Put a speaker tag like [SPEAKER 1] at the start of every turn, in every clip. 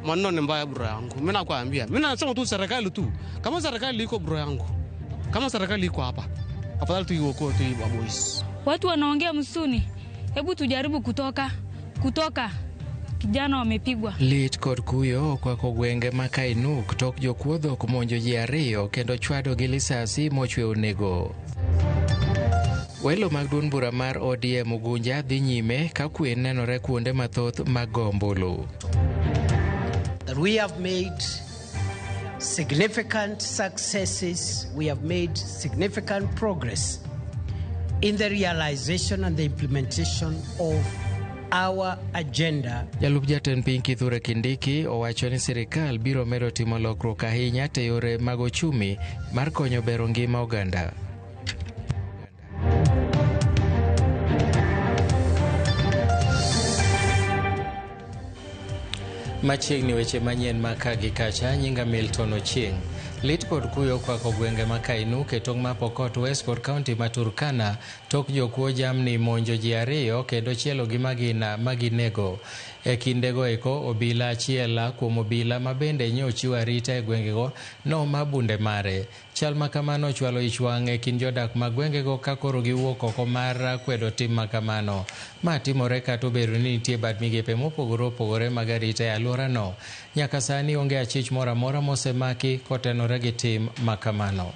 [SPEAKER 1] Maneno ni mbaya bro yangu. Mimi nakwambia. Mimi nasema tu serikali tu. Kama serikali iko bro yangu. Kama serikali iko hapa. Afadhali tu iokoe tu hii boys.
[SPEAKER 2] Watu wanaongea msituni. Hebu tujaribu kutoka. Kutoka. Kijana wamepigwa.
[SPEAKER 3] Lit kod kuyo okwako gwenge ma Kainuk tok jokuodho ok ji 2 kendo chwado gi lisasi mochwe onego. Welo mag duond bura mar ODM Ugunja dhi nyime ka kwe nenore kuonde mathoth mag go ombulu.
[SPEAKER 4] That we have made significant successes, we have made significant progress in the realization and the implementation of our agenda.
[SPEAKER 3] Jalup jatend piny Kithure Kindiki owacho ni sirikal biro medo timo lokruok ahinya te yore mag ochumi mar konyo bero ngima oganda. Machiegni weche manyien ma ka gi kacha, nyinga Milton Ochieng. Lit kod kuyo okwako gwenge ma Kainuk e tong' ma Pokot West kod kaunti ma Turkana tok jokuo jamni monjo ji 2 kendo chielo gi magina maginego. E kindego eko obila achiel kuom obila ma bende nyo ochiwo arita e gwengego noma bunde mare. Chal ma kamano ochwalo ich wang' e kind jodak mag gwengego ka koro giwuok oko mar kwedo tim ma kamano. Ma timore kata obedo ni nitie bad migepe mopogore opogore mag arita e alworano. Nyaka sani onge achich moro amora mosemaki kotenore gi tim ma kamano.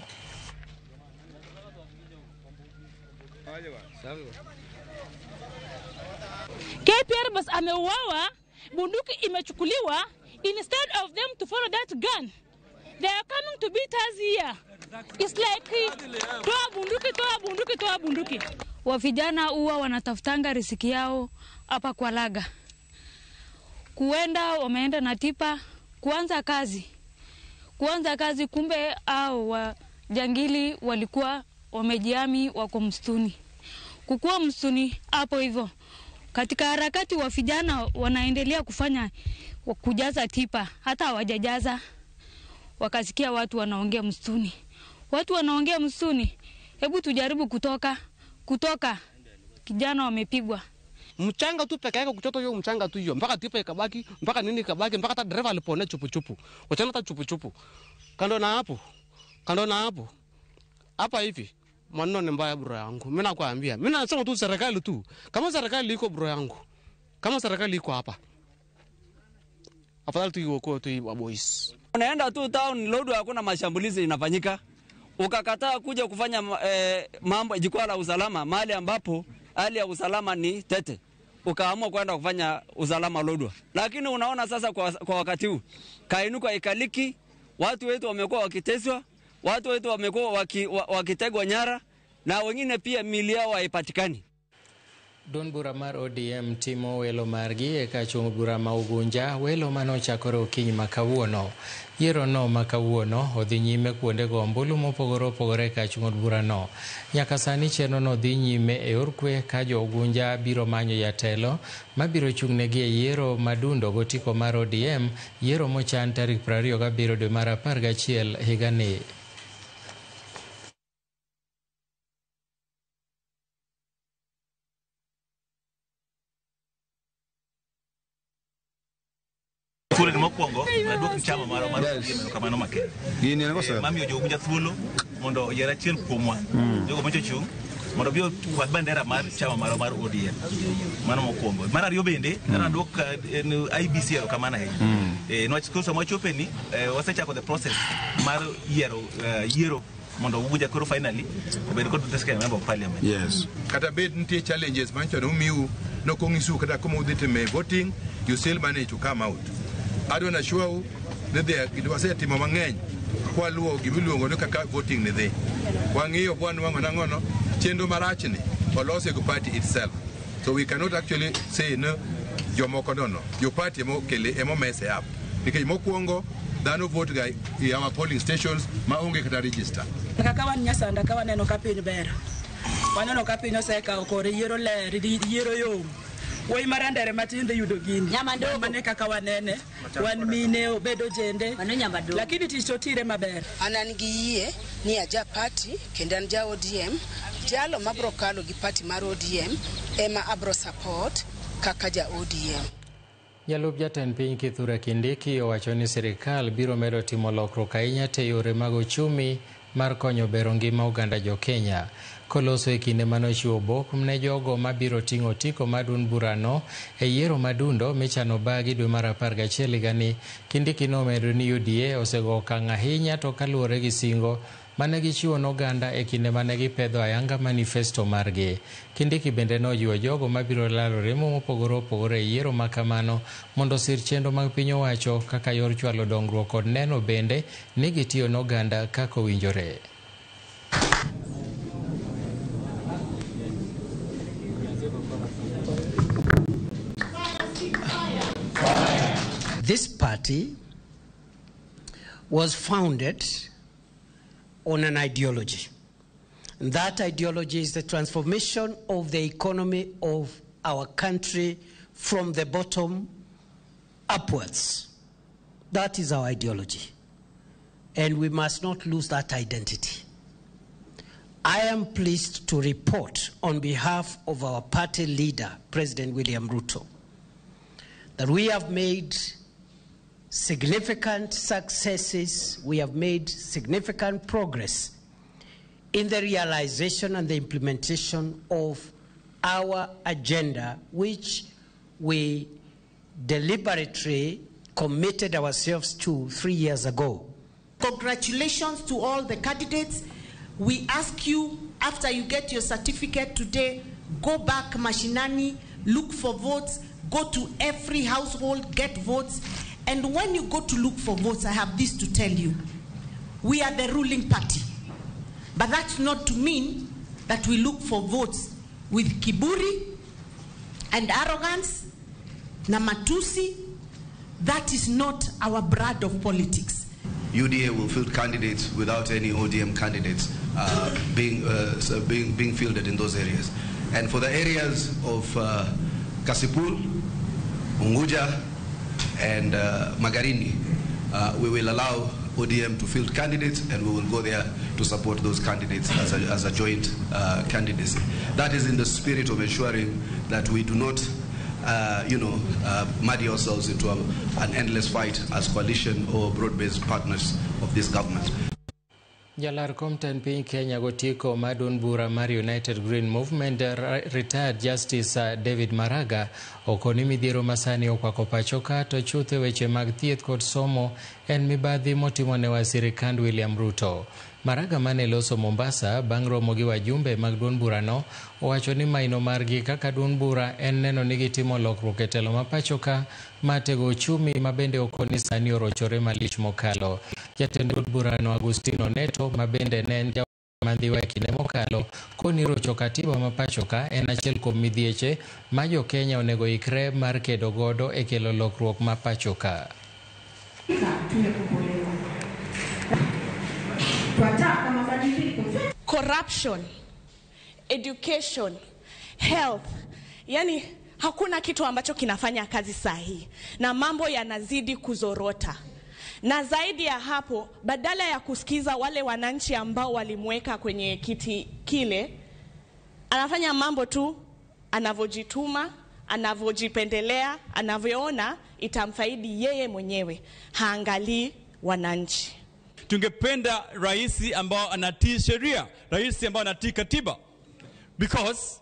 [SPEAKER 5] KPR bas ameuawa, bunduki imechukuliwa. Instead of them to follow that gun, they are coming to beat us here. It's like toa bunduki, toa bunduki, toa bunduki.
[SPEAKER 2] Wavijana huwa wanatafutanga riziki yao hapa kwa Laga. Kuenda wameenda na tipa kuanza kazi. Kuanza kazi, kumbe hao wajangili walikuwa wamejiami wako msituni. Kukua msituni hapo hivyo. Katika harakati wa vijana wanaendelea kufanya kujaza tipa, hata hawajajaza. Wakasikia watu wanaongea msituni. Watu wanaongea msituni. Hebu tujaribu kutoka. Kutoka. Kijana wamepigwa.
[SPEAKER 1] Mchanga tu peke yake kuchota hiyo mchanga tu hiyo mpaka tipa ikabaki, mpaka nini ikabaki, mpaka hata dereva alipona chupu chupu. Wachana hata chupu chupu. Kando na hapo. Kando na hapo. Hapa hivi. Maneno ni mbaya bro yangu. Mimi nakwambia. Mimi nasema tu serikali tu. Kama serikali iko bro yangu. Kama serikali iko hapa. Afadhali tu iokoe tu hii boys.
[SPEAKER 6] Unaenda tu town Lodwar hakuna mashambulizi inafanyika. Ukakataa kuja kufanya mambo jukwaa la usalama mahali ambapo hali ya usalama ni tete. Ukaamua kwenda kufanya usalama Lodwar. Lakini unaona sasa kwa wakati huu Kainuka haikaliki, watu wetu wamekuwa wakiteswa, watu wetu wamekuwa wakitegwa nyara na wengine pia miili yao haipatikani.
[SPEAKER 3] Duond bura mar ODM timo welo margi e kachung' bura ma Ugunja, welo manochakore okinyi ma kawuono. Yiero no ma kawuono odhi nyime kuonde go ombulu mopogore opogore e kachung' od burano. Nyaka sani chenro no dhi nyime e yor kwe ka jo Ugunja biro manyo jatelo mabiro chung'negi e yiero madundo gotiko mar ODM, yiero mochan tarik 27 dwe mar 11 higani.
[SPEAKER 7] Thuolo ni mokwongo aduok chama marwa mar ODM erokamano makende. Mamiyo jo Ugunja thuolo mondo oyier achiel kuomwa jogo mochochung' mondo obi okwadh bandera mar chama marwa mar ODM. Mano mokwongo. Mar ariyo bende aduok IEBC erokamano ahinya. Niwach koro sama wachope ni wasechako the process mar yiero mondo Ugunja koro finally obed kod the second member of parliament.
[SPEAKER 8] Yes. Kata bed nitie challenges manyicho nomiu nokong'isu kata kuma udhi time voting, you still manage to come out. I don't assure you that wasetimo mang'eny kwaluwo gimiluongo ni kaka voting ni dhi. Wang'iyo bwanwang'o nang'ono chenro marachni olose go party itself. So we cannot actually say no jomoko nono. Jo party emokele emomese up. Nikech mokwongo dhano vote ga e our polling stations maonge kata register.
[SPEAKER 9] Kaka wan Nyasanda ka waneno ka piny ber. Waneno ka piny osekawo kore yiero ler, yiero yom. Wuoyi marandere matin dhi yudo gini. Mane kaka wanene, wan mine obedo jende. Lakini tich to tire maber.
[SPEAKER 10] An an gi yie ni aja party kendo an ja ODM. Jalo mabro kalo gi party mar ODM ema abro support kaka ja ODM.
[SPEAKER 3] Jalup jatend piny Kithure Kindiki owacho ni sirikal biro medo timo lokruok ahinya te yore mag ochumi mar konyo bero ngima oganda jo Kenya. Koloso e kinde manochiwo obok ne jogo mabiro ting'o otiko mar duond burano e yiero madundo michano bagi dwe mar 11 higani, Kindiki nomedo ni UDA osego okang' ahinya to kaluwore gi singo mane gichiwo ne oganda e kinde mane gipedho ayanga manifesto margi. Kindiki bende nojiwo jogo mabiro lalo remo mopogore opogore e yiero ma kamano mondo osir chenro mag piny owacho kaka yor chwalo dongruok kod neno bende ni gitiyo ne oganda kaka owinjore.
[SPEAKER 4] This party was founded on an ideology. And that ideology is the transformation of the economy of our country from the bottom upwards. That is our ideology. And we must not lose that identity. I am pleased to report on behalf of our party leader, President William Ruto, that we have made significant successes, we have made significant progress in the realization and the implementation of our agenda, which we deliberately committed ourselves to 3 years ago.
[SPEAKER 11] Congratulations to all the candidates. We ask you, after you get your certificate today, go back mashinani, look for votes, go to every household, get votes. And when you go to look for votes, I have this to tell you. We are the ruling party. But that's not to mean that we look for votes with kiburi and arrogance, na matusi. That is not our brand of politics.
[SPEAKER 12] UDA will field candidates without any ODM candidates being fielded in those areas. And for the areas of Kasipul, Unguja, and Magarini, we will allow ODM to field candidates, and we will go there to support those candidates as a joint candidacy. That is in the spirit of ensuring that we do not muddy ourselves into an endless fight as coalition or broad-based partners of this government.
[SPEAKER 3] Jalar kom tend piny Kenya gotiko mar duond bura mar United Green Movement, retired Justice David Maraga okoni midhiero masani okwako pacho ka to chuth e weche mag thieth kod somo en mibadhi motimo ne wa sirikand William Ruto. Maraga mane loso Mombasa bang' romo gi wajumbe mag duond burano owacho ni maino margi kaka duond bura en neno ni gitimo lokruok e telo ma pacho ka matego uchumi ma bende okoni sani orochore malich mokalo. Jatend duond burano Agustino Neto ma bende ne en Mandhiwa e kinde mokalo koni rocho katiba ma pacho ka en achiel kuom midhieche ma jo Kenya onego ikre mar kedo godo e kelo lokruok ma pacho ka.
[SPEAKER 11] Corruption, education, health, yani hakuna kitu ambacho kinafanya kazi sahihi na mambo yanazidi kuzorota. Na zaidi ya hapo, badala ya kusikiza wale wananchi ambao walimweka kwenye kiti kile, anafanya mambo tu anavojituma, anavojipendelea, anavyoona itamfaidi yeye mwenyewe, haangalii wananchi.
[SPEAKER 13] Tungependa rais ambao anatii sheria, rais ambao anatii katiba. Because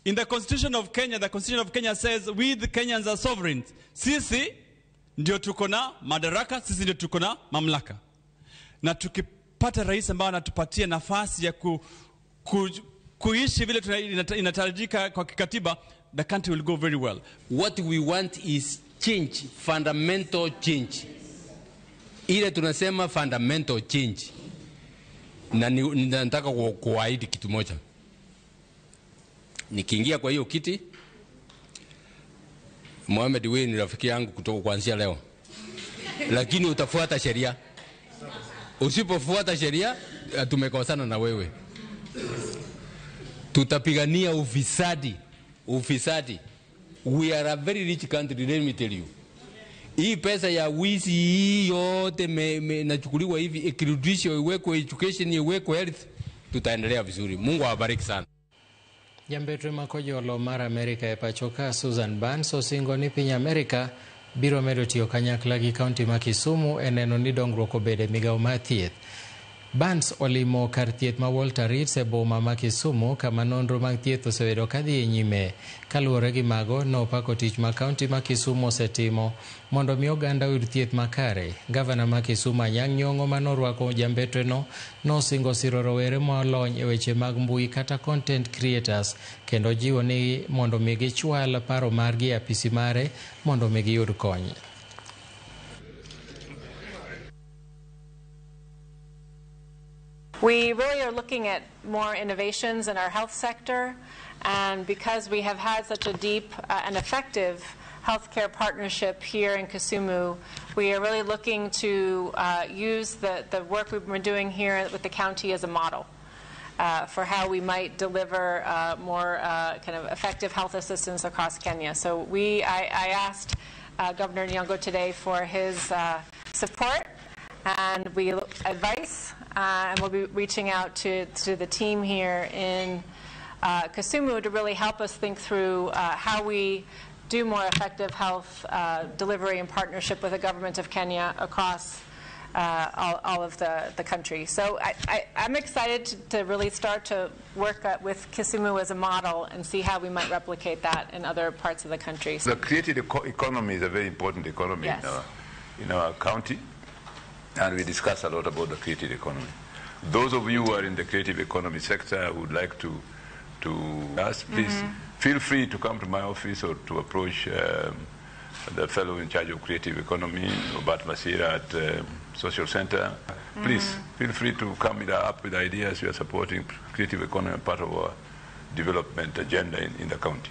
[SPEAKER 13] in the Constitution of Kenya, the Constitution of Kenya says we the Kenyans are sovereigns. Sisi ndio tuko na madaraka, sisi ndio tuko na mamlaka. Na tukipata rais ambao anatupatia nafasi ya kuishi vile inatarajika kwa kikatiba, the country will go very well.
[SPEAKER 14] What we want is change, fundamental change. Ile tunasema fundamental change. Na nataka kuahidi kitu moja. Nikiingia kwa hiyo kiti, Mohamed wewe ni rafiki yangu kutoka kuanzia leo. Lakini utafuata sheria. Usipofuata sheria, tumekosana na wewe. Tutapigania ufisadi. Ufisadi. We are a very rich country, let me tell you. Hii pesa ya wizi hii yote nachukuliwa hivi, ikirudishwa iwekwe education, iwekwe health, tutaendelea vizuri. Mungu awabariki sana.
[SPEAKER 3] Jambetre makojolo mar Amerika e pacho ka Susan Barnes osingo ni piny Amerika biro medo tiyo kanyakla gi kaunti ma Kisumu e neno ni dongruok obed e migawo mar thieth. Barnes olimo kar thieth ma Walter Reed e boma ma Kisumu kama nonro mag thieth osebedo kadhi e nyime. Kaluwore gi mago, nopako tich ma kaunti ma Kisumu osetimo mondo mi oganda oyud thieth makare. Gavana ma Kisumu Anyang' Nyong'o manorwako jambetreno nosingo siro rowere molony e weche mag mbui kata content creators kendo jiwo ni mondo mi gichwal paro margi e apisi mare mondo mi giyud kony.
[SPEAKER 15] We really are looking at more innovations in our health sector, and because we have had such a deep and effective healthcare partnership here in Kisumu, we are really looking to use the work we've been doing here with the county as a model for how we might deliver more kind of effective health assistance across Kenya. So I asked Governor Nyong'o today for his support and advice, and we'll be reaching out to the team here in Kisumu to really help us think through how we do more effective health delivery in partnership with the government of Kenya across all of the country. So I'm excited to really start to work with Kisumu as a model and see how we might replicate that in other parts of the country.
[SPEAKER 8] The creative economy is a very important economy. Yes. in our county. And we discuss a lot about the creative economy. Those of you who are in the creative economy sector who would like to ask, please feel free to come to my office or to approach the fellow in charge of creative economy, Robert Masira at Social Center. Please feel free to come up with ideas. We are supporting creative economy as part of our development agenda in the county.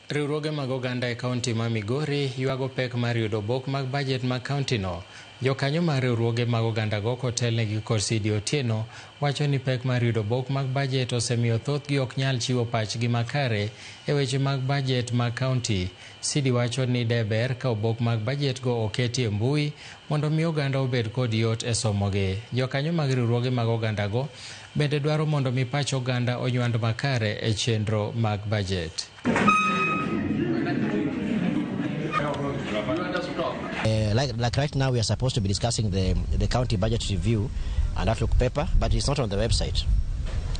[SPEAKER 3] Riwruoge mag oganda e kaunti ma Migori ywago pek mar yudo obok mag bajet mag kaunti no. Jokanyo mar riwruoge mag oganda go kotelnegi kod Sidi Otieno wacho ni pek mar yudo obok mag bajet osemiyo thothgi ok nyal chiwo pachgi makare e weche mag bajet mag kaunti. Sidi wacho ni de ber ka obok mag bajet go oketi e mbui mondo mi oganda obed kod yot e somogi. Jokanyo mag riwruoge mag oganda go bende dwaro mondo mi pach oganda onywand makare e chenro mag bajet.
[SPEAKER 16] Like right now we are supposed to be discussing the county budget review and outlook paper, but it's not on the website.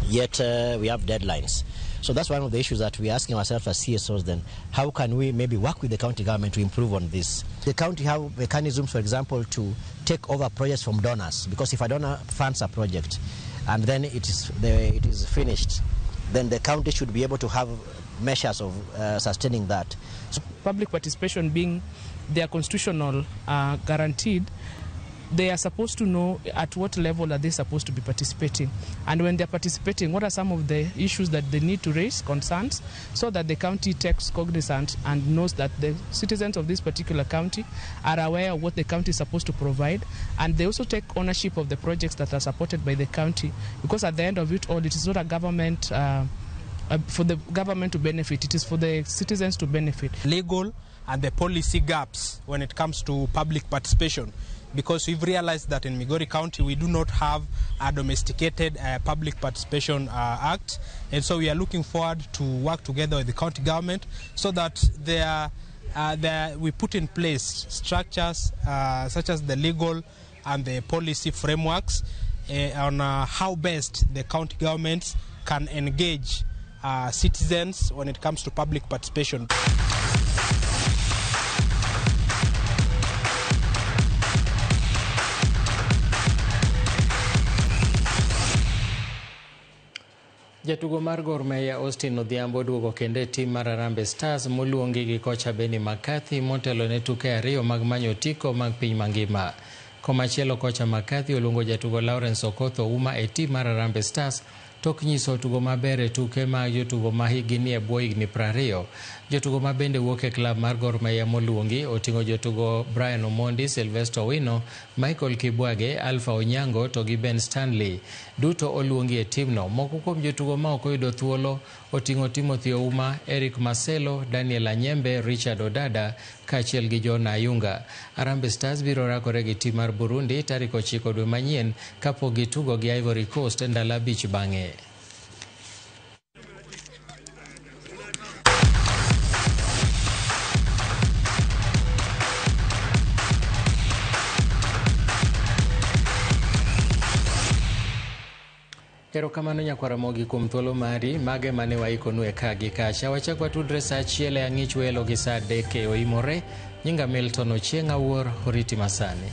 [SPEAKER 16] Yet we have deadlines. So that's one of the issues that we are asking ourselves as CSOs then. How can we maybe work with the county government to improve on this? The county have mechanisms, for example, to take over projects from donors, because if a donor funds a project and then it is finished, then the county should be able to have measures of sustaining that.
[SPEAKER 17] So public participation being their constitutional guaranteed, they are supposed to know at what level are they supposed to be participating. And when they're participating, what are some of the issues that they need to raise, concerns, so that the county takes cognizance and knows that the citizens of this particular county are aware of what the county is supposed to provide. And they also take ownership of the projects that are supported by the county, because at the end of it all, it is not a government for the government to benefit, it is for the citizens to benefit.
[SPEAKER 18] Legal and the policy gaps when it comes to public participation, because we've realized that in Migori County we do not have a domesticated public participation act, and so we are looking forward to work together with the county government so that we put in place structures such as the legal and the policy frameworks on how best the county governments can engage citizens when it comes to public participation.
[SPEAKER 3] Jatugo mar Gor Mahia Austin Odhiambo duogo kendo e tim mar Harambee Stars moluongi gi kocha Benni McCarthy motelo ne tuke ariyo mag manyo otiko mag piny mangima. Komachielo kocha McCarthy oluongo jatugo Lawrence Okoth Ouma e tim mar Harambee Stars tok nyiso tugo maber e tuke mag jotugo ma hikgi ni e bwo higni 20. Jotugo ma bende wuok e klab mar Gor Mahia moluongi oting'o jotugo Brian Omondi, Sylvester Owino, Michael Kibwage, Alpha Onyango to gi Ben Stanley. Duto oluongi e timno. Moko kuom jotugo ma ok oyudo thuolo oting'o Timothy Ouma, Eric Marcelo, Daniel Anyembe, Richard Odada kaachiel gi John Ayunga. Harambee Stars biro rakore gi tim mar Burundi tarik 9 dwe manyien kapok gitugo gi Ivory Coast ndalo 5 bang'e. Erokamano nyakwar Ramogi kuom thuolo mari, mage mane waikonu e ka gi kacha. Wachak watudre saa 1 e ang'ich welo gi saa 3 e oimore. Nyinga Milton Ochieng' Awuor, oriti masani.